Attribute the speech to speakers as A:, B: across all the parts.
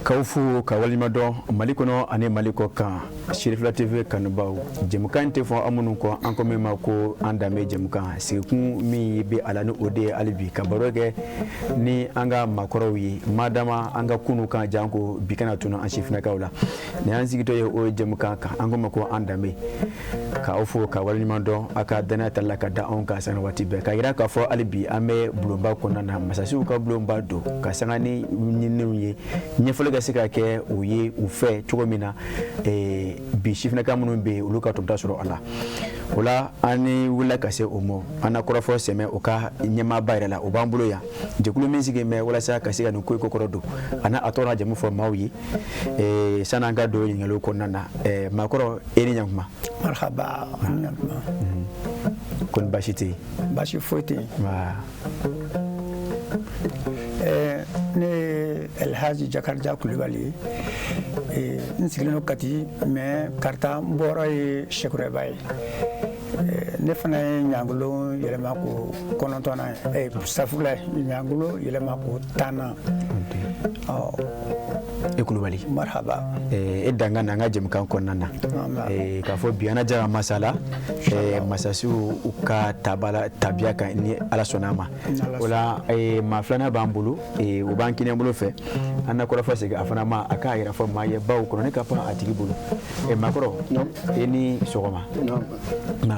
A: K'aw fo ka waleɲuman dɔn Mali kɔnɔ ani Mali kɔ kan. Sirifila TV kanubaw, jɛmukan in tɛ fɔ an minnu kɔ, an ko min ma ko an danbe jɛmukan, sigikun min bɛ a la ni o de ye hali bi ka baro kɛ ni an ka maakɔrɔw ye, madama an ka kunu kan janko bi kana tunu an sifinnakaw la. Nin y'an sigitɔ ye o jɛmukan kan, an ko ma ko an danbe. K'aw fo ka waleɲuman dɔn a ka dannaya tali la ka da anw kan sanga waati bɛɛ, k'a jira k'a fɔ hali bi an bɛ bulonba kɔnɔna na, masasiw ka bulonba don, ka sanga ni ɲininiw ye, ɲɛfɔli ka se ka kɛ u ye u fɛ cogo min na bi sifinnaka minnu bɛ yen, olu ka tɔmɔta sɔrɔ a la. O la an ni wulila ka se o ma, an na kɔrɔfɔ sɛmɛ o ka ɲɛmaaba yɛrɛ la, o b'an bolo yan. Jɛkulu min sigilen bɛ walasa ka se ka nin ko in kɔkɔrɔ don, a n'a a tɔgɔ n'a jamu fɔ maaw ye sanni an ka don ɲininkaliw kɔnɔna na. Maakɔrɔ, e ni ɲankuma.
B: Marhaba, ni ɲankuma.
A: Kɔni baasi tɛ yen?
B: Baasi foyi tɛ yen. Ne ye Elhaji Jakarija Kulubali ye. N sigilen don Kati, mais Karita n bɔyɔrɔ ye Sekurɛba ye. Ne fana ye ɲangolo yɛlɛma ko kɔnɔntɔnnan ye, safurula ɲangolo yɛlɛma ko tannan.
A: E Kulubali,
B: marhaba.
A: E dankan na an ka jɛmukan kɔnɔna na, k'a fɔ bi an na jɛ ka masala masasiw ka tabala tabiya kan, ni Ala sɔnna a ma. O la maa filanan b'an bolo, o b'an kinin bolo fɛ. An na kɔrɔfɔ segin a fana ma, a k'a yɛrɛ fɔ maa ye, baw kɔnɔ ne ka pan a tigi bolo. Maakɔrɔ, e ni sɔgɔma. Na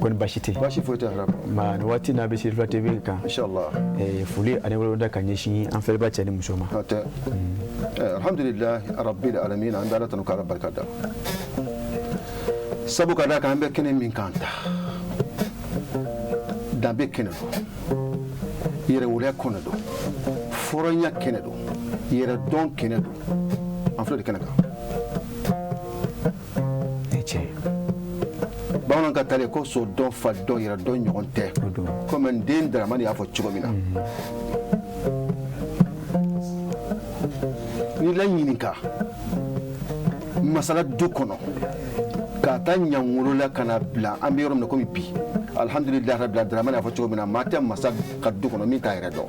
A: kɔni baasi tɛ?
C: Baasi foyi tɛ.
A: Ma nin waati n'a bɛ Sirifila TV kan.
C: Inshallah.
A: Foli ani weleweleda ka ɲɛsin an filɛba cɛ ni muso ma.
C: N'o tɛ, alhamdulilahi rabbil alamin, an bɛ Ala tanu k'Ala barika da, sabu ka d'a kan an bɛ kɛnɛ min kan ta, danbe kɛnɛ don, yɛrɛwoloya kɛnɛ don, fɔrɔnya kɛnɛ don, yɛrɛdɔn kɛnɛ don, an filɛ de kɛnɛ kan. Bamanan ka tale ko so dɔn, fa dɔn, yɛrɛ dɔn ɲɔgɔn tɛ, komi n den Daramani y'a fɔ cogo min na. N'i la ɲininka masala du kɔnɔ, k'a ta ɲangolo la ka na bila an bɛ yɔrɔ min na komi bi, alhamdulilahi rabbil alamin, Daramani y'a fɔ cogo min na, maa tɛ masa ka du kɔnɔ min t'a yɛrɛ dɔn.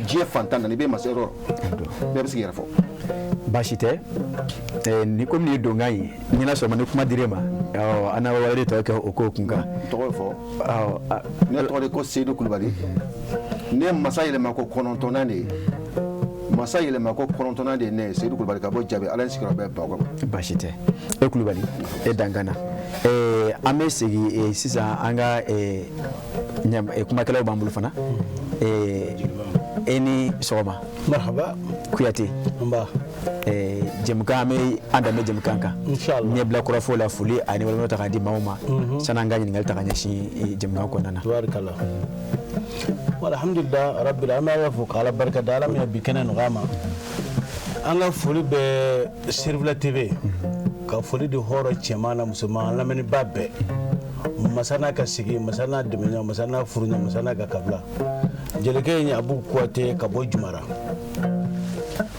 C: Diɲɛ fantan na, i bɛ masa yɔrɔ bɛɛ bɛ se k'i yɛrɛ fɔ.
A: Baasi tɛ. Ni komi nin ye donkan ye, ni n'a sɔrɔ ni kuma dir'e ma, an na wale tɔ kɛ o ko kun kan.
C: Tɔgɔ fɔ? Ne tɔgɔ de ko Seyidu Kulubali. Ne masa yɛlɛma ko kɔnɔntɔnnan de ye, masa yɛlɛma ko kɔnɔntɔnnan de ye ne ye, Seyidu Kulubali ka bɔ Jabe, Ala ye sigiyɔrɔ bɛɛ Bamakɔ.
A: Baasi tɛ. E Kulubali, e dankana. An bɛ segin sisan, an ka kumakɛlaw b'an bolo fana. E ni sɔgɔma.
D: Marhaba.
A: Kuyate.
D: Nba.
A: Jɛmukan, an bɛ an danbe jɛmukan kan.
D: Inshallah.
A: Ɲɛbila kɔrɔfɔ la, foli ani waleɲuman ta k'a di maaw ma, sanni an ka ɲininkali ta ka ɲɛsin jɛmukan kɔnɔna na.
D: Tabarikala. Alhamdulillah rabbil an bɛ Ala fo k'Ala barika da, Ala min ye bi kɛnɛ nɔgɔya ma. An ka foli bɛ Sirifila TV, ka foli di hɔrɔn cɛman na musoman, an lamɛnniba bɛɛ, masa n'a ka sigi, masa n'a dɛmɛɲɔgɔn, masa n'a furuɲɔgɔn, masa n'a ka kabila. Jelikɛ ye Abu Kuyate ka bɔ Jumara.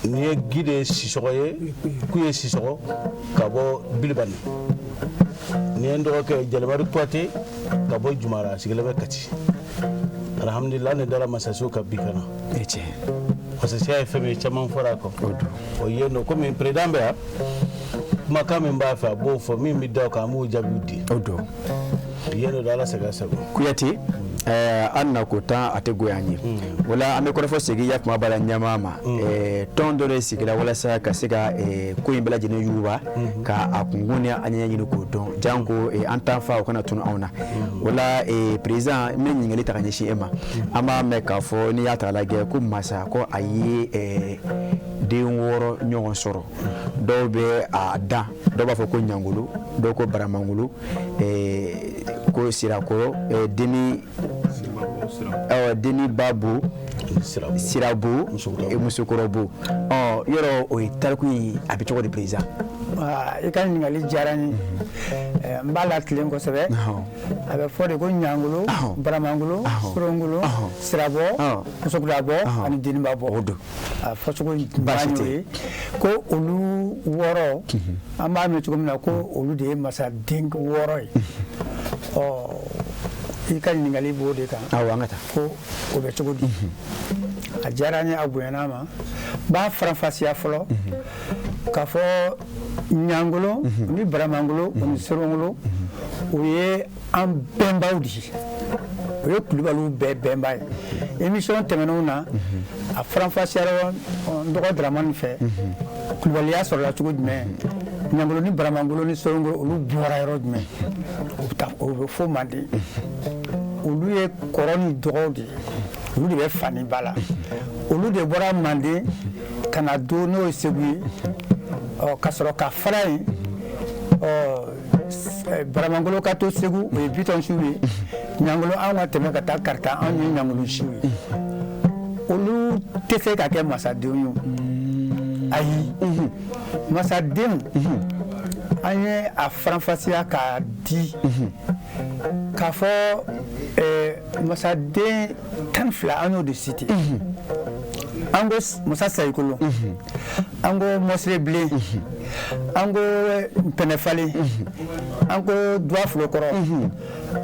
D: Nin ye Gide Sisɔgɔ ye, Kuye Sisɔgɔ ka bɔ Bilibani. Nin ye n dɔgɔkɛ Jalimari Kuyate ka bɔ Jumara, a sigilen bɛ Kati. Alhamdulillah, ne dara masasiw ka bi ka na. Masasiya ye fɛn min ye, caman fɔra a kɔ. O ye nɔ komi président bɛ yan, kumakan min b'a fɛ a b'o fɔ, min bɛ da o kan, an b'o jaabiw di.
A: O don.
D: Yen don, Ala sago sago.
A: Kuyate, an na ko tan a tɛ goya an ye. O la an bɛ kɔrɔfɔ segin ya kuma bala ɲɛmaa ma. Tɔn dɔ de sigira walasa ka se ka ko in bɛɛ lajɛlen yuguba, ka a kunkun ni a ɲɛ ɲini k'o dɔn, janko an t'an fa o kana tunu anw na. O la président, n bɛ ɲininkali ta ka ɲɛsin e ma. An b'a mɛn k'a fɔ, n'i y'a ta k'a lajɛ, ko masa ko a ye den 6 ɲɔgɔn sɔrɔ. Dɔw bɛ a dan, dɔw b'a fɔ ko ɲangolo, dɔw ko baramangolo, ko sirakɔrɔ, denni denni babo, sirabo, musokɔrɔbo. Ɔ yɔrɔ o ye tariku in, a bɛ cogo di, président?
B: I ka ɲininkali diyara n ye, n b'a latilen kosɛbɛ. A bɛ fɔ de ko ɲangolo, baramangolo, sorongolo, sirabɔ, musokɔrɔbɔ ani denibabɔ.
A: O don.
B: A fɔcogo ɲuman y'o ye ko olu 6, an b'a mɛn cogo min na ko olu de ye masaden 6 ye. Ɔ i ka ɲininkali b'o de kan.
A: Awɔ, an ka taa.
B: Ko o bɛ cogo di? A diyara n ye, a bonyana a ma. N b'a faranfasiya fɔlɔ. K'a fɔ ɲangolo ni baramangolo ni sorongolo, o ye an bɛnbaw de ye, o ye Kulubaliw bɛɛ bɛnba ye. Émission tɛmɛnenw na, a faranfasiyara n dɔgɔ Dramani fɛ, kulubaliya sɔrɔla cogo jumɛn, ɲangolo ni baramangolo ni sorongolo, olu bɔra yɔrɔ jumɛn, o bɛ taa o bɛ fo Manden. Olu ye kɔrɔ ni dɔgɔw de ye, olu de bɛ fa ni ba la, olu de bɔra Manden ka na don, n'o ye Segu ye. Ɔ, ka sɔrɔ ka fara yen, ɔ, baramangolo ka to Segu, o ye Bitɔn siw ye. Ɲangolo, anw ka tɛmɛ ka taa Karita, anw ye ɲangolo siw ye. Olu tɛ se ka kɛ masadenw ye. Ayi, masadenw, an ye a faranfasiya k'a di k'a fɔ masaden 12, an y'o de cité. An ko masa Sayikolo, an ko Mɔsire Bilen, an ko Pɛnɛfalen, an ko Duwafulokɔrɔ,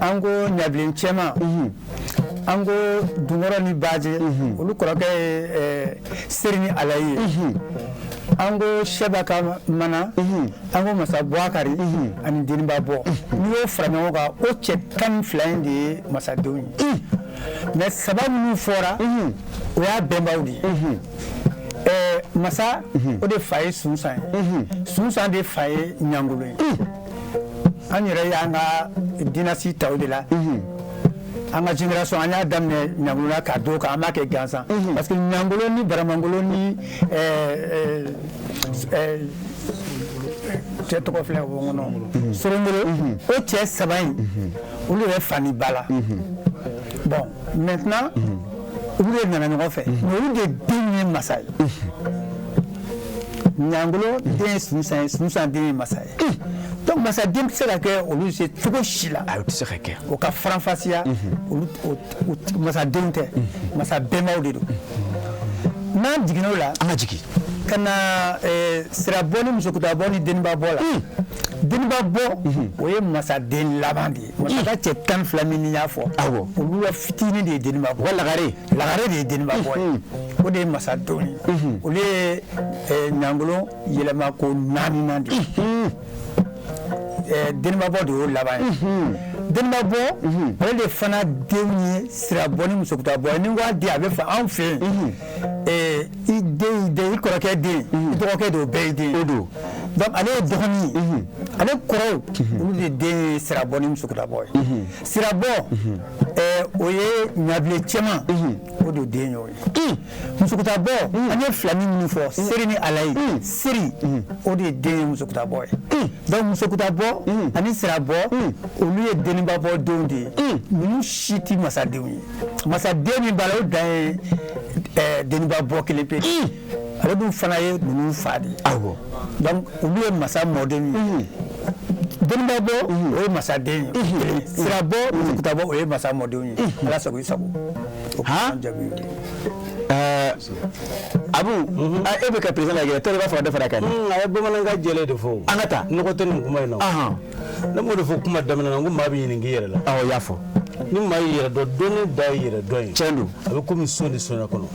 B: an ko Ɲabilen Cɛman, an ko Dunkɔrɔ ni Baje, olu kɔrɔkɛ ye Seri ni Alayi ye, an ko Sɛba ka mana, an ko masa Buwakari ani Deniba Bɔ. N'i y'o fara ɲɔgɔn kan, o cɛ 12 in de ye masadenw ye. Mais saba minnu fɔra, o y'a bɛnbaw de ye. Masa o de fa ye Sunsan ye, Sunsan de fa ye Ɲangolo ye. An yɛrɛ y'an ka dynastie ta o de la. An ka génération, an y'a daminɛ Ɲangolo la k'a d'o kan, an b'a kɛ gansan, parce que Ɲangolo ni Baramangolo ni cɛ tɔgɔ filɛ o kɔnɔ, Sorongolo, o cɛ saba in, olu de bɛ fa ni ba la. Bon, maintenant, olu de nana ɲɔgɔn fɛ, mais olu de den ye masa ye. Ɲangolo den ye Sunsan ye, Sunsan den ye masa ye. Donc masaden tɛ se ka kɛ olu se cogo si la.
A: Ayi, o tɛ se ka kɛ.
B: O ka faranfasiya, olu masadenw tɛ, masa bɛnbaw de don. N'an jiginna o la,
A: an ka jigin
B: ka na sirabɔ ni musokutabɔ ni deniba bɔ la. Deniba bɔ, o ye masaden laban de ye. Masa ka cɛ 12 min ni y'a fɔ, olu la fitinin de ye deniba bɔ.
A: Wa lagare.
B: Lagare de ye deniba bɔ ye, o de ye masadenw ye. Olu ye ɲangolo yɛlɛmako naaninan de ye. Deniba bɔ de y'o laban ye. Deniba bɔ, ale de fana denw ye sirabɔ ni musokutabɔ ye. Ni n ko a den, a bɛ fa anw fɛ yen, i den, i den, i kɔrɔkɛ den, i dɔgɔkɛ de, o bɛɛ y'i den ye.
A: O don.
B: Donc ale ye dɔgɔnin ye, ale kɔrɔw, olu de den ye sirabɔ ni musokutabɔ ye. Sirabɔ, o ye ɲabilen cɛman, o de den y'o ye. Musokutabɔ, an ye filani minnu fɔ, Seri ni Alayi, Seri, o de den ye musokutabɔ ye. Donc musokutabɔ ani sirabɔ, olu ye deniba bɔ denw de ye. Ninnu si ti masadenw ye. Masaden min b'a la, o dan ye deniba bɔ kelen pe, ale dun fana ye ninnu fa de ye. Donc olu ye masa mɔdenw ye. Deniba bɔ, o ye masaden ye kelen. Sirabɔ, musokutabɔ, o ye masa mɔdenw ye. Ala sago i sago. O jaabi ye.
A: Abu, e bɛ ka président lajɛ, tɔɔrɔ b'a fɔ ka dɔ fara a kan.
D: A ye bamanankan jɛlen de fɔ.
A: An ka taa.
D: Nɔgɔ tɛ nin kuma in na. Ne m'o de fɔ kuma daminɛ na, n ko maa bɛ ɲininka i yɛrɛ la.
A: Awɔ, i y'a fɔ.
D: Ni maa y'i yɛrɛ dɔn, dɔnni da y'i yɛrɛ dɔn ye.
A: Tiɲɛ don.
D: A bɛ komi so ni soɲɛ kɔnɔ.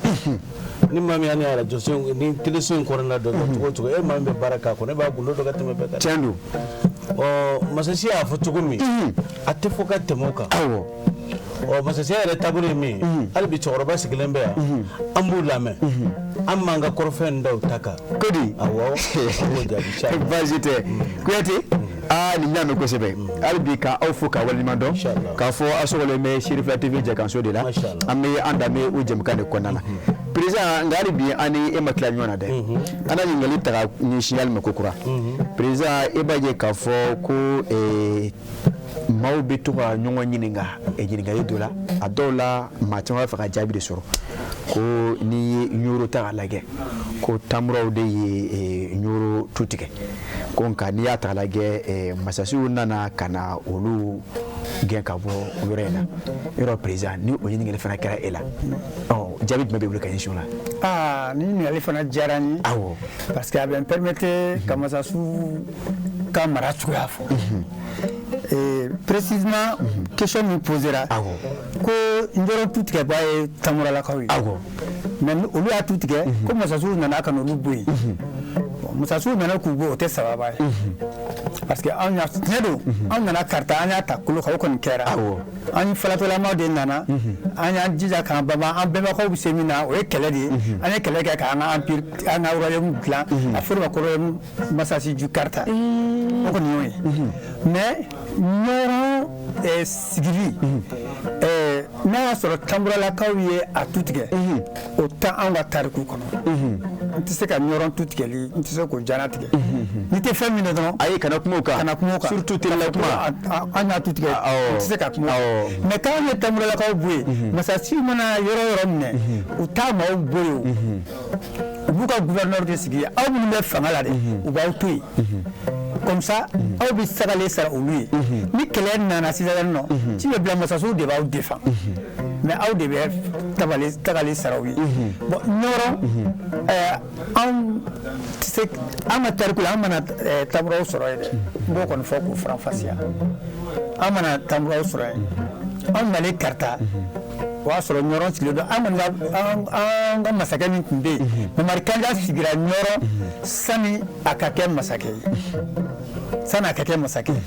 D: Ni maa min y'a ni arajo so ni teleso in kɔnɔna dɔn cogo o cogo, e maa min bɛ baara k'a kɔnɔ, e b'a gundo dɔn ka tɛmɛ bɛɛ kan.
A: Tiɲɛ don.
D: Ɔ, masasi y'a fɔ cogo min, a tɛ fɔ ka tɛmɛ o kan.
A: Awɔ.
D: Ɔ, masasiya yɛrɛ taabolo ye min ye, hali bi cɛkɔrɔba sigilen bɛ yan, an b'u lamɛn, an m'an ka kɔrɔfɛn da u ta kan.
A: Ko di.
D: Awɔ, an b'o jaabi.
A: Baasi tɛ Kuyate. Aa, nin y'a mɛn kosɛbɛ. Hali bi ka aw fo k'a waleɲuman dɔn, k'a fɔ aw sɔgɔlen bɛ Serifila TV jɛkanso de la. An bɛ an danbe o jɛmukan de kɔnɔna na. Président, nka hali bi an ni e ma tila ɲɔgɔn na dɛ. An na ɲininkali ta ka ɲɛsin hali ma ko kura. Président, e b'a ye k'a fɔ ko maaw bɛ to ka ɲɔgɔn ɲininka ɲininkali dɔ la, a dɔw la maa caman b'a fɛ ka jaabi de sɔrɔ, ko n'i ye Ɲoro ta k'a lajɛ, ko tamuraw de ye Ɲoro tu tigɛ, ko nka n'i y'a ta k'a lajɛ, masasiw nana ka na olu gɛn ka bɔ yɔrɔ in na. Yɔrɔ président, ni o ɲininkali fana kɛra e la, ɔ, jaabi jumɛn b'e bolo ka ɲɛsin o la?
B: Aa, ni ɲininkali fana diyara n ye.
A: Awɔ.
B: Parce que a bɛ n permettre ka masasiw ka mara cogoya fɔ. Précisément, question min posera, ko Njɔrɔ tu tigɛba ye tamuralakaw ye.
A: Awɔ.
B: Mais olu y'a tu tigɛ, ko masasiw nana ka n'olu bɔ yen. Bon, masasiw nana k'u bɔ, o tɛ sababa ye, parce que anw y'a tiɲɛ don, anw nana Karita, an y'a ta kolo kan, o kɔni kɛra. An falatɔlamaw de nana, an y'an jija k'an banban an bɛnbakɛw bɛ se min na, o ye kɛlɛ de ye. An ye kɛlɛ kɛ k'an ka empire, an ka royaume dilan, a fɔra o ma ko royaume Masasi du Karta, o kɔni y'o ye. Mais Ɲɔrɔ sigili, n'a y'a sɔrɔ Tanburalakaw ye a tu tigɛ, o tɛ anw ka tariku kɔnɔ. N tɛ se ka Ɲɔrɔ tu tigɛli, n tɛ se k'o janatigɛ. N'i tɛ fɛn min dɔn dɔrɔn,
A: Ayi, kana kuma o kan.
B: Kana kuma o kan.
A: Surtout teliya kuma.
B: An y'a tu tigɛ, n tɛ se ka kuma o kan. Mais k'anw ye Tanburalakaw bɔ yen, masasiw mana yɔrɔ o yɔrɔ minɛ, u t'a maaw bɔ yen, o u b'u ka gouverneur de sigi. Aw minnu bɛ fanga la dɛ, u b'aw to yen, comme ça aw bɛ sagalen sara olu ye. Ni kɛlɛ nana sisan nɔ, ci bɛ bila, masasiw de b'aw défend, mais aw de bɛ tabali tagali sara u ye. Bon, Ɲɔrɔ, anw tɛ se, an ka tariku la, an mana taburaw sɔrɔ yen dɛ, n b'o kɔni fɔ k'o faranfasiya, an mana taburaw sɔrɔ yen. Anw nalen Karita, o y'a sɔrɔ Ɲɔrɔ sigilen don. An kɔni ka an ka masakɛ min tun bɛ yen, Mamari Kanja, sigira Ɲɔrɔ sani a ka kɛ masakɛ ye. Sani a ka kɛ masakɛ ye,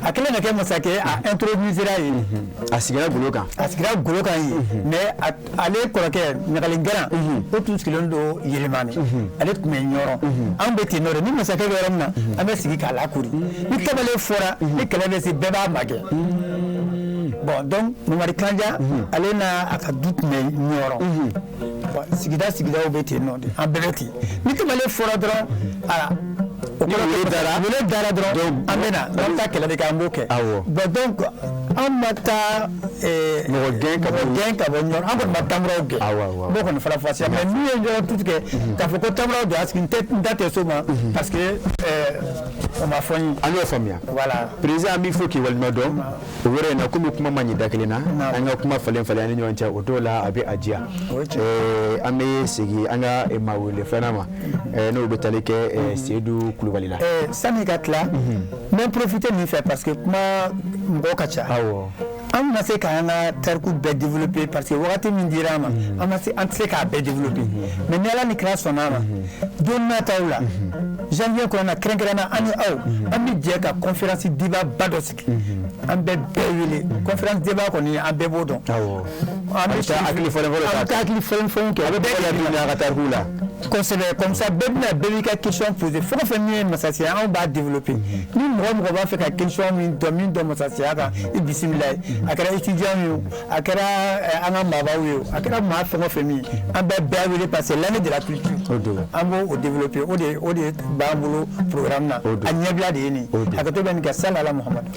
B: a kɛlen ka kɛ masakɛ ye, a intronisera yen.
A: A sigira golo kan.
B: A sigira golo kan yen, mais ale kɔrɔkɛ Ɲagalingaran, o tun sigilen don Yelimani, ale tun bɛ Ɲɔrɔ. Anw bɛ ten nɔ de, ni masakɛ bɛ yɔrɔ min na, an bɛ sigi k'a lakori. Ni tabale fɔra, ni kɛlɛ bɛ se, bɛɛ b'a magɛn. Bon, donc Mamari Kanja, ale n'a a ka du tun bɛ Ɲɔrɔ. Bon, sigida sigidaw bɛ ten nɔ de, an bɛɛ bɛ ten. Ni tabale fɔra dɔrɔn, aa, o
A: Ni
B: kɔrɔ
A: wele dara.
B: Wele dara dɔrɔn, an bɛ na, an bɛ taa kɛlɛ de kɛ, an b'o kɛ. Bon, donc an ma taa
A: Mɔgɔ gɛn ka bɔ.
B: Mɔgɔ gɛn ka bɔ Ɲɔrɔ, an kɔni ma tamuraw gɛn.
A: Awɔ, awɔ.
B: N b'o kɔni faranfasiya. Mais n'u ye Ɲɔrɔ tu tigɛ k'a fɔ ko tamuraw de y'a sigi, n tɛ n da tɛ s'o ma, parce que o ma fɔ n ye.
A: An y'o faamuya.
B: Voilà.
A: Président, an b'i fo k'i waleɲuman dɔn o yɔrɔ in na. Komi kuma ma ɲi da kelen na, an ka kuma falen falen an ni ɲɔgɔn cɛ, o t'o la a bɛ a diya.
B: O ye tiɲɛ.
A: An bɛ segin an ka maa wele filanan ma, n'o bɛ tali kɛ Seyidu Kulubali la.
B: Sani ka tila, n bɛ profiter nin fɛ, parce que kuma mɔgɔw ka ca. An ma se k'an ka tariku bɛɛ développer, parce que wagati min dira an ma, an ma se, an tɛ se k'a bɛɛ développer. Mais ni Ala ni kira sɔnna a ma, don nataw la, janvier kɔnɔna kɛrɛnkɛrɛnna, an ni aw, an bɛ jɛ ka conférence débat ba dɔ sigi, an bɛ bɛɛ wele. Conférence débat kɔni, an bɛɛ b'o dɔn. An
A: A bɛ taa hakili fɔlen fɔlɔ.
B: An bɛ taa hakili fɔlen fɔlen kɛ.
A: A bɛ bɛɛ ladon a ka tariku la.
B: Kosɛbɛ, comme ça bɛɛ bɛna, bɛɛ b'i ka question poser. Fɛn o fɛn min ye masasiya, anw b'a développer. Ni mɔgɔ mɔgɔ b'a fɛ ka question min dɔn, min dɔn masasiya kan, i bisimila ye. A kɛra étudiant ye o, a kɛra an ka maabaw ye o, a kɛra maa fɛn o fɛn min ye, an bɛ bɛɛ wele, parce que l'année de la culture,
A: O don.
B: an b'o o développer. O de b'an bolo programme na.
A: O don.
B: A ɲɛbila de ye nin.
A: O don.
B: A ka to bɛ nin kɛ salala Muhamadu.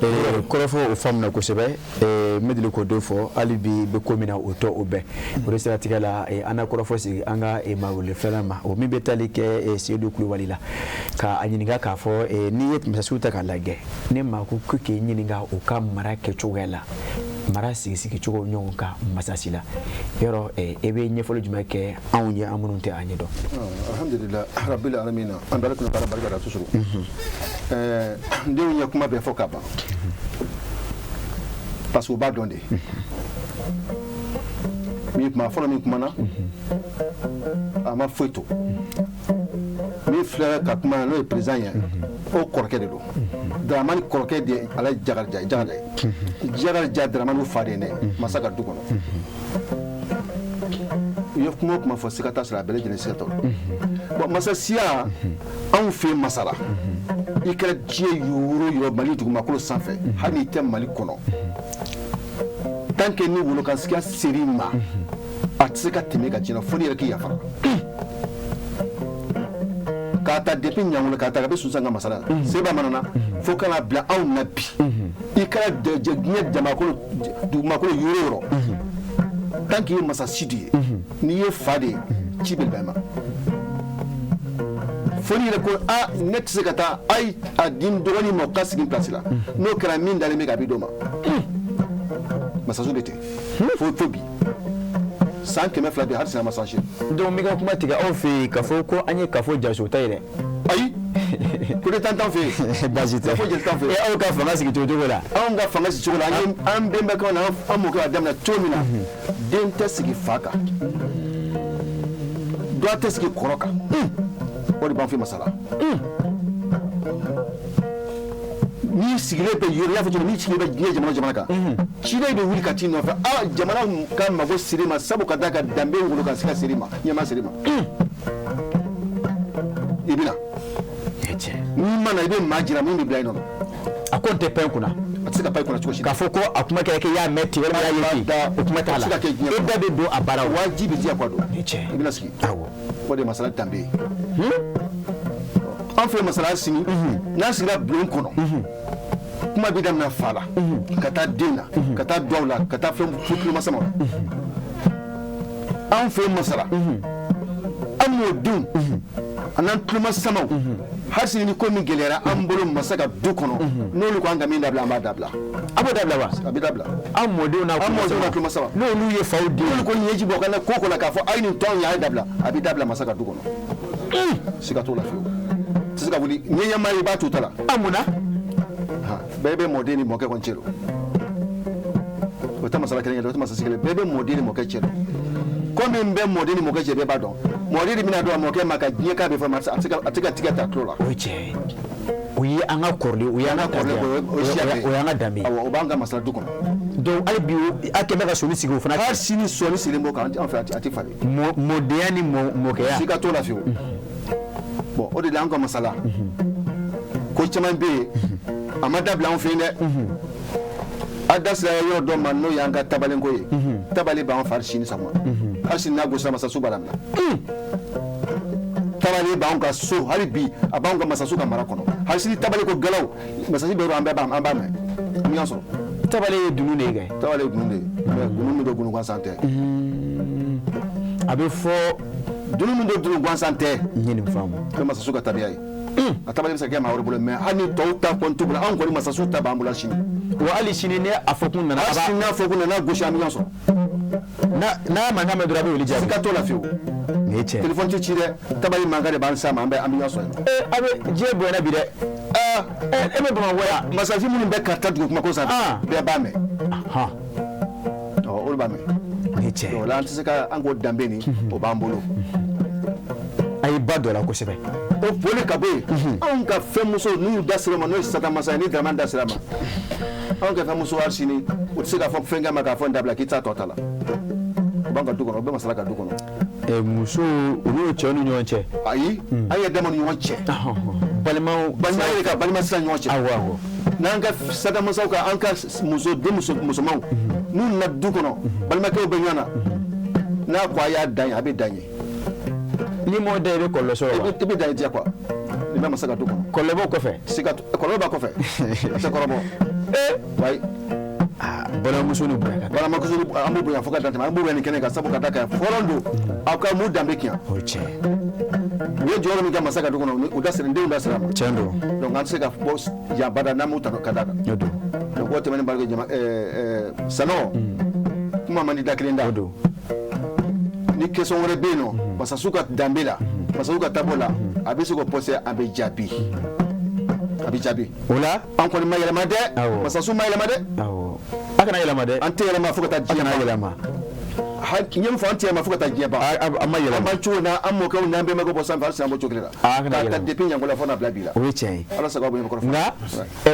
A: Kɔrɔfɔ o faamuna kosɛbɛ. N bɛ deli k'o dɔ fɔ hali bi, bɛ ko min na, o tɔ o bɛɛ o de siratigɛ la, an na kɔrɔfɔ sigi an ka maa wele filanan ma, o min bɛ tali kɛ Seyidu Kulubali la, ka a ɲininka k'a fɔ, n'i ye masasiw ta k'a lajɛ, ne maa ko k'i ɲininka u ka mara kɛcogoya la, mara sigi cogo ɲɔgɔn kan masasi la yɔrɔ, e bɛ ɲɛfɔli jumɛn kɛ anw ye, an minnu tɛ a ɲɛdɔn?
C: Alhamdulillah rabbil alamin, an bɛ Ala tanu k'Ala barika da toujours. N denw ye kuma bɛɛ fɔ ka ban, parce que u b'a dɔn de. Min kuma fɔlɔ min kumana, a ma foyi to. Min filɛ ka kuma, n'o ye président ye, o kɔrɔkɛ de don. Daramani kɔrɔkɛ de ye ala ye Jakarija ye, Jakarija ye, Jakarija Daramani fa de ye ne masa ka du kɔnɔ. U ye kuma o kuma fɔ, siga t'a sɔrɔ a bɛɛ lajɛlen siga t'o la. Bon, masasiya anw fɛ yen, masara i kɛra diɲɛ yɔrɔ o yɔrɔ, Mali dugumakolo sanfɛ, hali n'i tɛ Mali kɔnɔ, tant que ni wolokansigiya ser'i ma, a tɛ se ka tɛmɛ ka diɲɛ fo n'i yɛrɛ k'i yafara. K'a ta depuis Ɲangolo, k'a ta ka bɛ Sunsan ka masala la seba mana na, fo ka na bila anw na bi, i kɛra diɲɛ jamakolo dugumakolo yɔrɔ o yɔrɔ, tant qu'il ye masasi de ye, n'i ye fa de ye, ci bɛ bɛn ma fo n'i yɛrɛ ko a ne tɛ se ka taa, a ye a di n dɔgɔnin ma o ka sigi n place la. N'o kɛra, min dalen bɛ k'a bi d'o ma. Masaso de ten fo bi, san 200 bi, hali sini a ma changer.
A: Donc n b'i ka kuma tigɛ, aw fɛ yen k'a fɔ ko an ye kafo jaso ta ye dɛ.
C: Ayi, coup d'état t'an fɛ yen.
A: Baasi tɛ.
C: Kafo jeli t'an fɛ yen.
A: Aw ka fanga sigi cogo la.
C: Anw ka fanga sigi cogo la, an ye an bɛnbakɛw na an mɔkɛ y'a daminɛ cogo min na, den tɛ sigi fa kan, dɔ tɛ sigi kɔrɔ kan. O de b'an fɛ masala. N'i sigilen bɛ yɔrɔ, i y'a fɔ cogo min, n'i sigilen bɛ diɲɛ jamana o jamana kan, ciden bɛ wuli ka t'i nɔfɛ. A jamana ka mago ser'i ma, sabu ka d'a kan danbe wolo ka se ka ser'i ma, ɲɛmaa ser'i ma, i bɛ na. N'i ma na, i bɛ maa jira min bɛ bila i nɔ.
A: A ko n tɛ pan kunna.
C: A tɛ se ka pan i kunna cogo si.
A: K'a fɔ ko a kuma kɛra k'i y'a mɛn ten walima i y'a ye ten, o kuma t'a la. E da bɛ don a baara la.
C: Wajibi diya quoi don. I bɛna sigi.
A: Awɔ.
C: O de ye masala danbe ye. An fɛ masala sini, n'an sigira bulon kɔnɔ, kuma bɛ daminɛ fa la, ka taa den na, ka taa dɔw la, ka taa fɛn tulomasamaw la. An fɛ masala, an mɔdenw an'an tulomasamaw, hali sini ni ko min gɛlɛyara an bolo masa ka du kɔnɔ, n'olu ko an ka min dabila, an b'a dabila.
A: A b'o dabila wa?
C: A bɛ dabila.
A: An mɔdenw n'a
C: tulomasamaw,
A: n'olu ye faw den,
C: n'olu ko ɲɛji bɔ ka na ko ko la k'a fɔ a ye nin tɔn ye, a ye dabila, a bɛ dabila masa ka du kɔnɔ. Siga t'o la fiyewu. Tɛ se ka wuli ni ɲɛmaa ye, i b'a to ta la.
A: A mun na?
C: Bɛɛ bɛ mɔden ni mɔkɛ kɔni cɛ don. O tɛ masala kelen ye dɛ, o tɛ masasi kelen. Bɛɛ bɛ mɔden ni mɔkɛ cɛ don. Ko min bɛ mɔden ni mɔkɛ cɛ, bɛɛ b'a dɔn. Mɔden de bɛna don a mɔkɛ ma ka diɲɛ k'a bɛ fɔ, a tɛ ka tigɛ ta tulo la.
A: O ye tiɲɛ ye. O ye an ka kɔrɔlen, o ye an ka kɔrɔlen, o y'an ka danbe ye.
C: Awɔ, o b'an ka masala du kɔnɔ.
A: Donc hali bi a kɛn bɛ ka sɔnni sigi o fana.
C: Hali sini sɔnni sigilen b'o kan an fɛ, a tɛ falen.
A: Mɔdenya ni mɔkɛya.
C: Siga t'o la fiyewu. Bon, o de la an ka masala ko caman bɛ yen, a ma dabila an fɛ yen dɛ. A da sera yɔrɔ dɔ ma, n'o y'an ka tabalenko ye. Tabale b'an fari sini sama, hali sini n'a gosira masaso b'a daminɛ. Tabale b'an ka so hali bi, a b'an ka masaso ka mara kɔnɔ hali sini. Tabale ko galaw masasi bɛ yɔrɔ, an bɛɛ b'a, an b'a mɛn, an bɛ ɲɔgɔn sɔrɔ.
A: Tabale ye dunun de ye kɛ.
C: Tabale ye dunun de ye, mais dunun min don dunun gansan tɛ.
A: A bɛ fɔ
C: dunun min don dunun gansan tɛ.
A: N ye nin faamu.
C: O ye masaso ka tabiya ye. A tabale bɛ se ka kɛ maa wɛrɛ bolo, mais hali ni tɔw ta kɔni t'u bolo, anw kɔni masaso ta b'an bolo sini.
A: Wa hali sini ne a fɔ kun nana.
C: Hali sini n'a fɔ kun nana gosi, an bɛ ɲɔgɔn sɔrɔ.
A: N'a mankan mɛn dɔrɔn, a bɛ wuli jaabi.
C: Siga t'o la fiyewu.
A: Nin ye tiɲɛ.
C: Téléphone tɛ ci dɛ, tabali mankan de b'an s'a ma, an bɛ ɲɔgɔn sɔrɔ yen.
A: A bɛ diɲɛ bonyana bi dɛ. E bɛ Bamakɔ yan.
C: Masasi minnu bɛ Karata dugu kuma ko sanfɛ, bɛɛ b'a mɛn. Ɔ, olu b'a mɛn.
A: Nin ye tiɲɛ ye.
C: O la an tɛ se ka an k'o danbe nin, o b'an bolo.
A: A ye ba dɔ la kosɛbɛ.
C: O boli ka bɔ yen, anw ka fɛnmuso n'u da sera ma, n'o ye Sata masa ye, ni Dramane da sera ma, anw ka fɛnmuso hali sini o tɛ se k'a fɔ fɛnkɛ ma k'a fɔ n dabila k'i t'a tɔ ta la. O b'an ka du kɔnɔ, o bɛ masala ka du kɔnɔ.
A: Muso olu cɛw ni ɲɔgɔn cɛ.
C: Ayi, an yɛrɛ dama ni ɲɔgɔn cɛ.
A: Balimaw.
C: Balima yɛrɛ ka balima sira ɲɔgɔn cɛ.
A: Awɔ awɔ.
C: N'an ka Sata masaw ka an ka muso den musomanw n'u nana du kɔnɔ, balimakɛw bɛ ɲɔgɔn na, n'a ko a y'a dan ye, a bɛ dan ye.
A: Ni m'o da, i bɛ kɔlɔlɔ sɔrɔ wa?
C: I bɛ dan ye diya quoi. Nin bɛ masa ka du kɔnɔ.
A: Kɔlɔlɔ b'o kɔfɛ.
C: Siga kɔlɔlɔ b'a kɔfɛ. A tɛ kɔrɔbɔ. Wayi.
A: Balimamuso ni bonya ka kan.
C: Balimamuso ni an b'o bonya fo ka dan tɛmɛ, an b'o bonya nin kɛnɛ kan, sabu ka da kan fɔlɔ don, aw ka mun danbe kiɲɛ.
A: O ye tiɲɛ ye.
C: U ye jɔyɔrɔ min kɛ masa ka du kɔnɔ, u da sera, denw da sera a ma.
A: Tiɲɛ don.
C: Donc an tɛ se ka bɔ yan bada n'an m'u ta ka da kan.
A: O don.
C: Donc o tɛmɛnen barika jama Sanɔgɔ, kuma man di da kelen da.
A: O don.
C: Ni question wɛrɛ bɛ yen nɔ, masasiw ka danbe la, masasiw ka taabolo la, a bɛ se k'o poser, a bɛ jaabi. A bɛ jaabi.
A: O la.
C: An kɔni ma yɛlɛma dɛ.
A: Awɔ.
C: Masasiw ma yɛlɛma dɛ.
A: Awɔ. A kana yɛlɛma dɛ.
C: An tɛ yɛlɛma fo ka taa diɲɛ
A: ban. A kana yɛlɛma.
C: N ye min fɔ, an tɛ yɛlɛma fo ka taa diɲɛ ban.
A: A ma yɛlɛma.
C: An b'an cogo na, an mɔkɛw n'an bɛnbakɛw bɔ sanfɛ, hali sisan an b'o cogo kelen la.
A: A kana yɛlɛma.
C: K'a ta depuis Ɲangola fo n'a bila bi la.
A: O ye tiɲɛ ye.
C: Ala sago aw bonya kɔrɔ.
A: Nka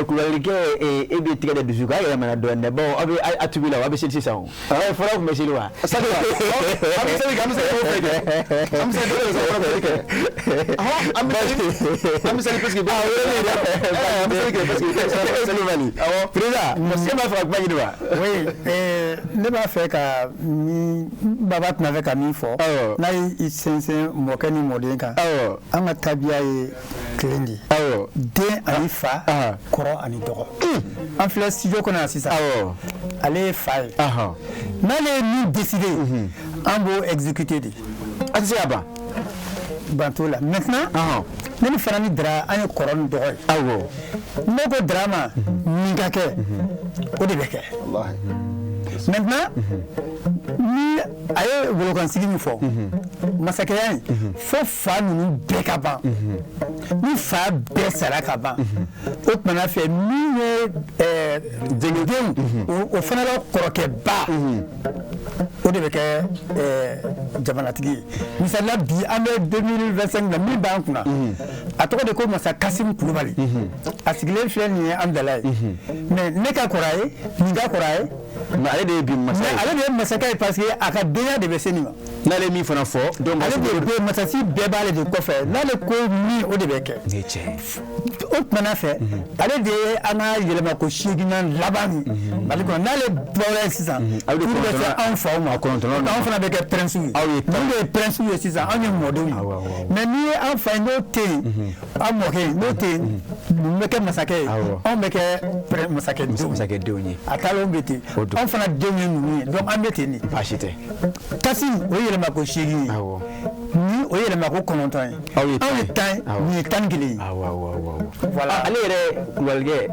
A: kulubalikɛ, e bɛ tigɛ da dusu kan, a yɛlɛmana dɔɔnin dɛ, bawo aw bɛ a tubi la, aw bɛ seli sisan o. Fɔlɔ tun bɛ seli wa?
C: Sali wa? An bɛ seli kɛ, an bɛ seli kɛ, an bɛ seli kɛ, an bɛ seli an bɛ seli parce que an bɛ seli kɛ parce que
A: Kulubali.
C: Awɔ.
A: Président, e b'a fɛ ka kuma ɲini wa?
B: Oui, ne b'a fɛ ka min baba tun b'a fɛ ka min fɔ, n'a y'i sinsin mɔkɛ ni mɔden kan, an ka tabiya ye kelen de ye. Den ani fa, kɔrɔ ani dɔgɔ. An filɛ studio kɔnɔ yan sisan. Ale ye fa ye. N'ale ye min décider, an b'o exécuter de.
A: A tɛ se ka ban.
B: Ban t'o la. Maintenant, ne ni fana ni Dara, an ye kɔrɔ ni dɔgɔ ye. Ne ko Dara ma nin ka kɛ, o de bɛ kɛ. Maintenant, ni a ye wolokansigi min fɔ, masakɛya in, fo fa ninnu bɛɛ ka ban. Ni fa bɛɛ sara ka ban, o tumana fɛ min ye denw, o fana bɛ kɔrɔkɛba O de bɛ kɛ jamanatigi ye. Misali la, bi an bɛ 2025 la, min b'an kunna, a tɔgɔ de ko Masa Kasimu Kulubali. A sigilen filɛ nin ye an dala ye, mais ne ka kɔrɔ a ye, nin ka kɔrɔ a ye.
A: Mais ale de ye bi masa
B: ye. Ale de ye masakɛ ye, parce que a ka denya de bɛ se nin ma.
A: N'ale ye min fana fɔ,
B: donc ale de bɛ masasi bɛɛ b'ale de kɔfɛ. N'ale ko min, o de bɛ kɛ.
A: Ne tiɲɛ.
B: O tuma fɛ, ale de ye an ka yɛlɛmako seeginnan laban ye Mali kɔnɔ. N'ale bɔra yen sisan,
A: aw de
B: tour bɛ se anw faw ma.
A: Kɔnɔntɔnnan.
B: Anw fana bɛ kɛ prince ye.
A: Aw ye
B: Ninnu de ye prince ye sisan, anw ye mɔdenw ye. Mais n'i ye an fa ye, n'o tɛ yen, an mɔkɛ ye, n'o tɛ yen, ninnu bɛ kɛ masakɛ ye, anw bɛ kɛ masakɛdenw.
A: Masakɛdenw ye.
B: A taalen bɛ ten, anw fana denw ye ninnu ye, donc an bɛ ten de.
A: Baasi tɛ.
B: Kasi o ye yɛlɛmako 8 ye, ni o ye yɛlɛmako 9 ye.
A: Aw ye
B: Anw ye 10 ye, nin ye 11 ye.
A: Awɔ awɔ awɔ
B: Voilà.
A: Ale yɛrɛ kulubalikɛ,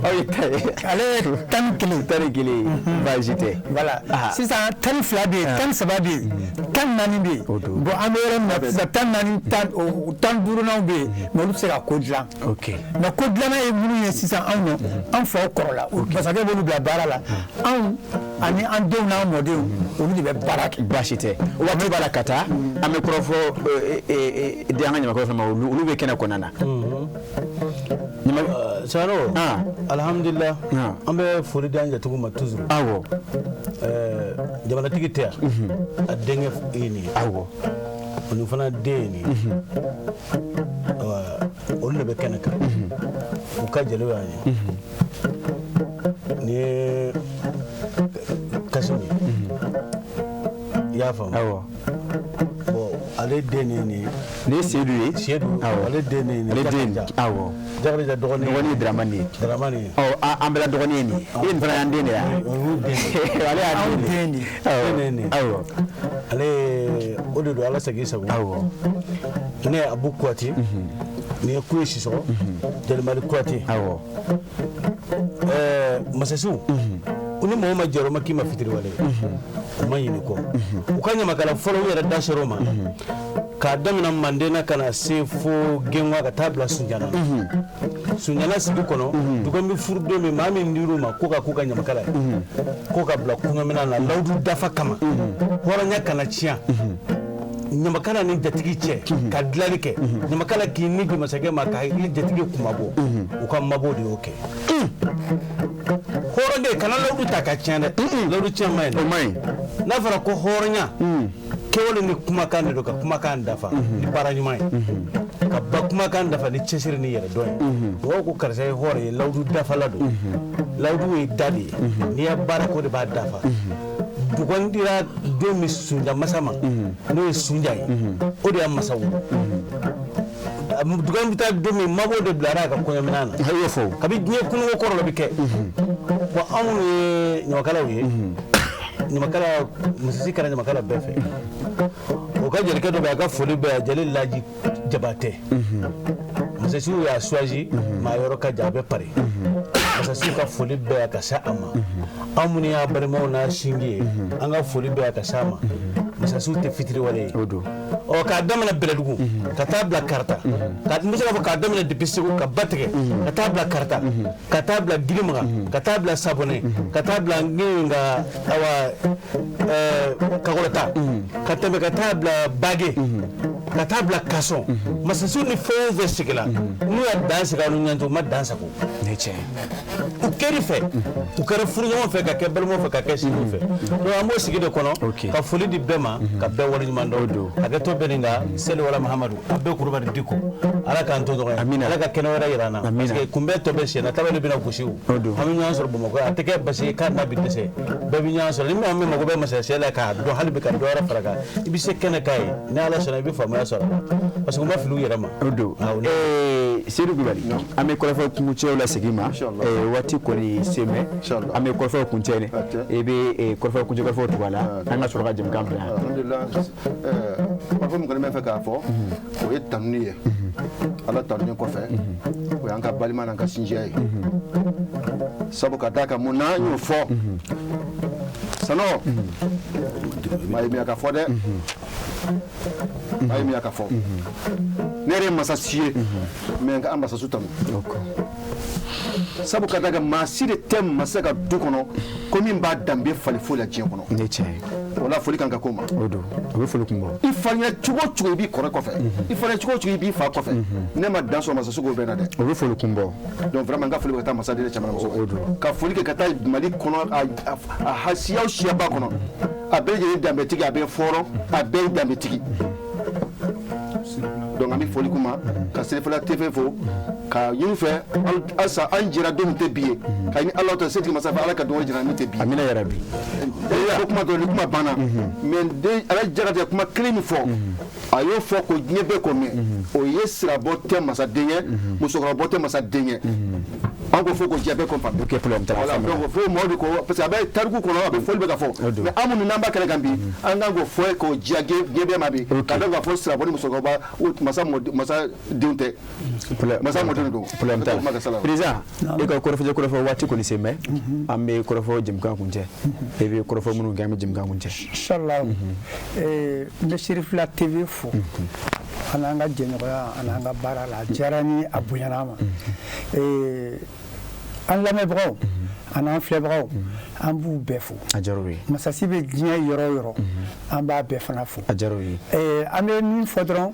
A: aw ye 10 ye.
B: Ale ye 11.
A: 11, baasi tɛ.
B: Voilà, sisan 12 bɛ yen, 13 bɛ yen, 14 bɛ yen. Bon, an bɛ yɔrɔ min na sisan, 14, 10, tan duurunanw bɛ yen, mais olu tɛ se ka ko dilan. Mais ko dilanna ye minnu ye sisan, anw nɔ, an faw kɔrɔla, masakɛ b'olu bila baara la. Anw ani an denw n'an mɔdenw, olu de bɛ baara kɛ.
A: Baasi tɛ, waati b'a la ka taa. An bɛ kɔrɔfɔ di an ka ɲamakalaw fana ma, olu bɛ kɛnɛ kɔnɔna na.
D: Saro, alhamdulillah, an bɛ foli di an jatigiw ma toujours. Jamanatigi tɛ yan, a denkɛ ye nin ye. O nin fana den ye nin ye. Olu de bɛ kɛnɛ kan, u ka jeliw y'an ye. Nin ye Kasimu ye, i y'a faamu? Bon, ale den ye nin ye.
A: Nin ye Seyidu ye.
D: Seyidu, ale den ye nin ye.
A: Ale den, awɔ.
D: Jakarija dɔgɔnin.
A: Dɔgɔnin ye Dramani ye.
D: Dramani ye.
A: Ɔ, an bɛɛ la dɔgɔnin ye nin ye. E nin fana y'an den de ye.
D: O y'u den
A: ye. Ale y'an den de ye.
D: Den de ye nin ye.
A: Awɔ.
D: Ale o de don, Ala sago i sago. Ne ye Abu Kuyate. Nin ye Kuye Sisɔgɔ. Jalimali Kuyate. Masasiw, ni mɔgɔ ma jɔrɔ ma k'i ma fitiriwale, u ma ɲinɛ kɔ. U ka ɲamakala fɔlɔ, u yɛrɛ da ser'o ma k'a daminɛ Manden na ka na se fo Genwa, ka taa bila Sunjana. Sunjana sigi kɔnɔ, dugu bɛ furu don min, maa min dir'u ma ko ka k'u ka ɲamakala ye, ko ka bila kɔɲɔminɛn na lawudu dafa kama, hɔrɔnya kana tiɲɛ ɲamakala ni jatigi cɛ, ka dilanni kɛ, ɲamakala k'i ni di masakɛ ma, ka i jatigi kunmabɔ. U ka mabɔ de y'o kɛ. Hɔrɔnden kana lawudu ta ka tiɲɛ dɛ, lawudu tiɲɛ ma ɲi.
A: O ma ɲi.
D: N'a fɔra ko hɔrɔnya, kɛwale ni kumakan de don, ka kumakan dafa ni baara ɲuman ye, ka ba kumakan dafa ni cɛsiri ni yɛrɛ dɔn ye. Mɔgɔw ko karisa ye hɔrɔn ye, lawudu dafala don. Lawudu ye da de ye, n'i ya baara ko de b'a dafa. Dugan dira don min Sunja masa ma, n'o ye Sunja ye, o de y'a masa wolo. Dugan bɛ taa don min, mabɔ de bilara a ka kɔɲɔminɛn na.
A: A y'o fɔ.
D: Kabi diɲɛ kununko kɔrɔ dɔ bɛ kɛ. Bon, anw ye ɲamakalaw ye. Ɲamakala masasi kɛra ɲamakala bɛɛ fɛ. O ka jelikɛ dɔ bɛ, a ka foli bɛ yan, jeli Laji Jabatɛ. Masasiw y'a choisi, maa yɔrɔ ka jan, a bɛ Pari. Masasiw ka foli bɛ yan ka se a ma. Anw minnu y'a balimaw n'a sinji ye, an ka foli bɛ yan ka se a ma. Masasiw tɛ fitiriwale ye. Ɔ, k'a daminɛ Bɛlɛdugu ka taa bila Karata, ka n bɛ se k'a fɔ k'a daminɛ depuis Segu ka ba tigɛ ka taa bila Karata, ka taa bila Girimaga, ka taa bila Sabɔnɛ, ka taa bila Ngiringa, awa Kakɔlɔta, ka tɛmɛ ka taa bila Bage, ka taa bila Kasɔn. Masasiw ni fɛn o fɛn sigila, n'u y'a dan sigi aw ni ɲɔgɔn cɛ, u ma dan sago. U kɛr'i fɛ, u kɛra furuɲɔgɔn fɛ, ka kɛ balimaw fɛ, ka kɛ sinjiw fɛ. Donc an b'o sigi de kɔnɔ ka foli di bɛɛ ma, ka bɛɛ waleɲuman dɔn. Hakɛto bɛ nin kan. Seli wala Mahamadu, a bɛɛ Kulubali Diko, Ala k'an to ɲɔgɔn ye, Ala ka kɛnɛ wɛrɛ yira an na, parce que kunbɛn tɔ bɛ sen na, tabali bɛna gosi. O an bɛ ɲɔgɔn sɔrɔ Bamakɔ, a tɛ kɛ basi ye k'a n'a bɛ dɛsɛ, bɛɛ bɛ ɲɔgɔn sɔrɔ. Ni maa min mago bɛ masaya la k'a dɔn, hali bi ka dɔ wɛrɛ fara kan, i bɛ se kɛnɛ k'a ye, ni Ala sɔnna i bɛ faamuya sɔrɔ a la, parce que u ma fili u yɛrɛ ma.
A: O don. Seyidu Kulubali, an bɛ kɔrɔfɔ kuncɛw la segin ma. Waati kɔni sen bɛ, an bɛ kɔrɔfɔ kuncɛ dɛ, i bɛ kɔrɔfɔ kuncɛ kɔrɔfɔ tugu a la, an ka sɔrɔ ka jɛmukan bila.
C: Alhamdulillah, kɔrɔfɔ min kɔni bɛ fɛ k'a fɔ, o ye tanuni ye. Ala tanuni kɔfɛ, o y'an ka balima n'an ka sinjiya ye. Sabu ka d'a kan, mun na n y'o fɔ? Sanɔ maa ye min ka fɔ dɛ. A ye min y'a ka fɔ, ne yɛrɛ ye masasi ye, mais n ka an masasu tanu, sabu ka da kan maa si de tɛ masa ka du kɔnɔ ko min b'a danbe falen foyi la diɲɛ kɔnɔ.
A: Ne tiɲɛ ye.
C: O la, foli kan ka k'o ma.
A: O don, o bɛ foli kun bɔ.
C: I farinya cogo o cogo, i b'i kɔrɔ kɔfɛ. I farinya cogo o cogo, i b'i fa kɔfɛ. Ne ma dan sɔrɔ masasu k'o bɛɛ na dɛ.
A: O bɛ foli kun bɔ.
C: Donc vraiment, n ka foli bɛ ka taa masaden cɛman muso.
A: O don.
C: Ka foli kɛ ka taa Mali kɔnɔ, a siya o siyaba kɔnɔ, a bɛɛ lajɛlen danbetigi, a bɛɛ fɔrɔ, a bɛɛ ye danbetigi. Donc an bɛ foli k'u ma, ka Serifila TV fo, ka ɲini fɛ halisa, an jɛra don min tɛ bi ye, ka ɲini Ala ta setigi masa fɛ, Ala ka don wɛrɛ jira min tɛ bi ye.
A: Amina yarabi.
C: Ko kuma dɔrɔn ni kuma banna, mais den Ala Jakarija kuma kelen min fɔ, a y'o fɔ ko diɲɛ bɛɛ ko mɛn, o ye sirabɔ tɛ masaden ye, musokɔrɔbɔ tɛ masaden ye. An ko fo ko diɲɛ bɛɛ ko faamu.
A: Ok, problème t'a la.
C: Voilà, donc fo mɔgɔw de ko, parce que a bɛ tariku kɔnɔ, a bɛ fɔli bɛ ka fɔ, mais an minnu n'an b'a kɛnɛ kan bi, an kan k'o fɔ k'o diya diɲɛ bɛɛ ma bi, ka dɔn k'a fɔ sirabɔ ni musokɔrɔba o masa mɔden, masa denw tɛ, masa mɔdenw don.
A: Problème t'a
C: Kuma ka
A: la.
C: sala.
A: Président, e ka kɔrɔfɔ waati kɔni sen bɛ, an bɛ kɔrɔfɔ jɛmukan kun cɛ, e bɛ kɔrɔfɔ minnu kɛ, an bɛ jɛmukan kun cɛ.
B: Inshallah, n bɛ Serifila TV fo an n'an ka jɛɲɔgɔnya ani an ka baara la. A diyara n ye, a bonyana an ma. An lamɛnbagaw ani an filɛbagaw, an b'u bɛɛ fo.
A: A diyara u ye.
B: Masasi bɛ diɲɛ yɔrɔ o yɔrɔ, an b'a bɛɛ fana fo.
A: A diyara u ye.
B: An bɛ min fɔ dɔrɔn,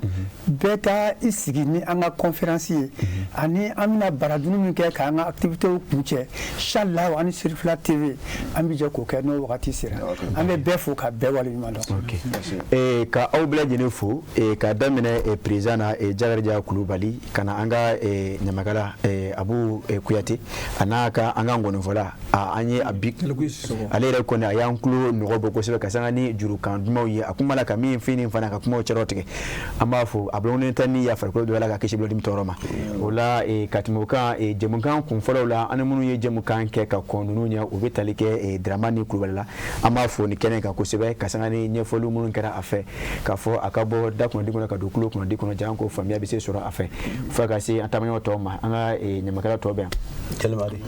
B: bɛɛ ka i sigi ni an ka conférence ye, ani an bɛna baradunu min kɛ k'an ka activités kuncɛ, inchallah, ani Serifila TV, an bɛ jɛ k'o kɛ n'o wagati sera. An bɛ bɛɛ fo ka bɛɛ waleɲuman dɔn.
A: Ok, ka aw bɛɛ lajɛlen fo, ka daminɛ président na, Jakarija Kulubali, ka na an ka ɲamakala Abu Kuyate, a n'a ka an ka ngɔnifɔla, an ye a bi ale yɛrɛ kɔni, a y'an tulo nɔgɔ bɔ kosɛbɛ ka sanga ni jurukan dumanw ye. A kuma la ka min fini fana ka kumaw cɛrɔ tigɛ, an b'a fo. A bulon ta ni ya farikolo dɔ la ka kisi bulon tɔɔrɔ ma. O la, ka tɛmɛ o kan, jɛmukan kun fɔlɔw la, an ni minnu ye jɛmukan kɛ ka kɔn ninnu ɲɛ, u bɛ tali kɛ Dramani Kulubali la. An b'a fo ni kɛnɛ kan kosɛbɛ, ka sanga ni ɲɛfɔliw minnu kɛra a fɛ, k'a fɔ a ka bɔ da kunnadi kɔnɔ ka don tulo kunnadi kɔnɔ, jan ko faamuya bɛ se sɔrɔ a fɛ, fo ka se an taamaɲɔgɔn tɔw ma. An ka ɲamakala tɔ bɛ yan,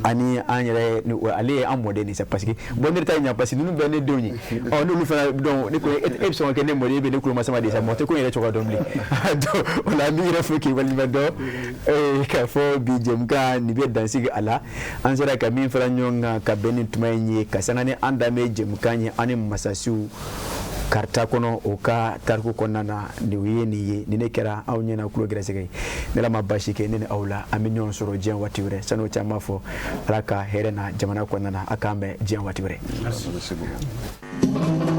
A: ani an yɛrɛ, ale ye an mɔden de sa, parce que bon, ne ta ɲa, parce que ninnu bɛɛ ne denw ye. Ɔ, n'olu fana, donc ne ko e bɛ sɔn ka kɛ ne mɔden, e bɛ ne kulomasama de sa, mɔgɔ tɛ ko in yɛrɛ cogoya dɔn bilen. Donc o la, an b'i yɛrɛ fo k'i waleɲuman dɔn, k'a fɔ bi jɛmukan nin bɛ dansigi a la. An sera ka min fara ɲɔgɔn kan ka bɛn ni tuma in ye, ka sanga ni an danbe jɛmukan ye, an ni masasiw karita kɔnɔ, o ka tariku kɔnɔna na, nin ye nin ye, ni ne kɛra aw ɲɛna kulo gɛrɛsɛgɛ ye. Ne la ma baasi kɛ ne ni aw la, an bɛ ɲɔgɔn sɔrɔ diɲɛ waati wɛrɛ. San'o cɛ, an b'a fɔ Ala ka hɛrɛ na jamana kɔnɔna na. A k'an bɛn diɲɛ waati wɛrɛ.
C: Merci beaucoup.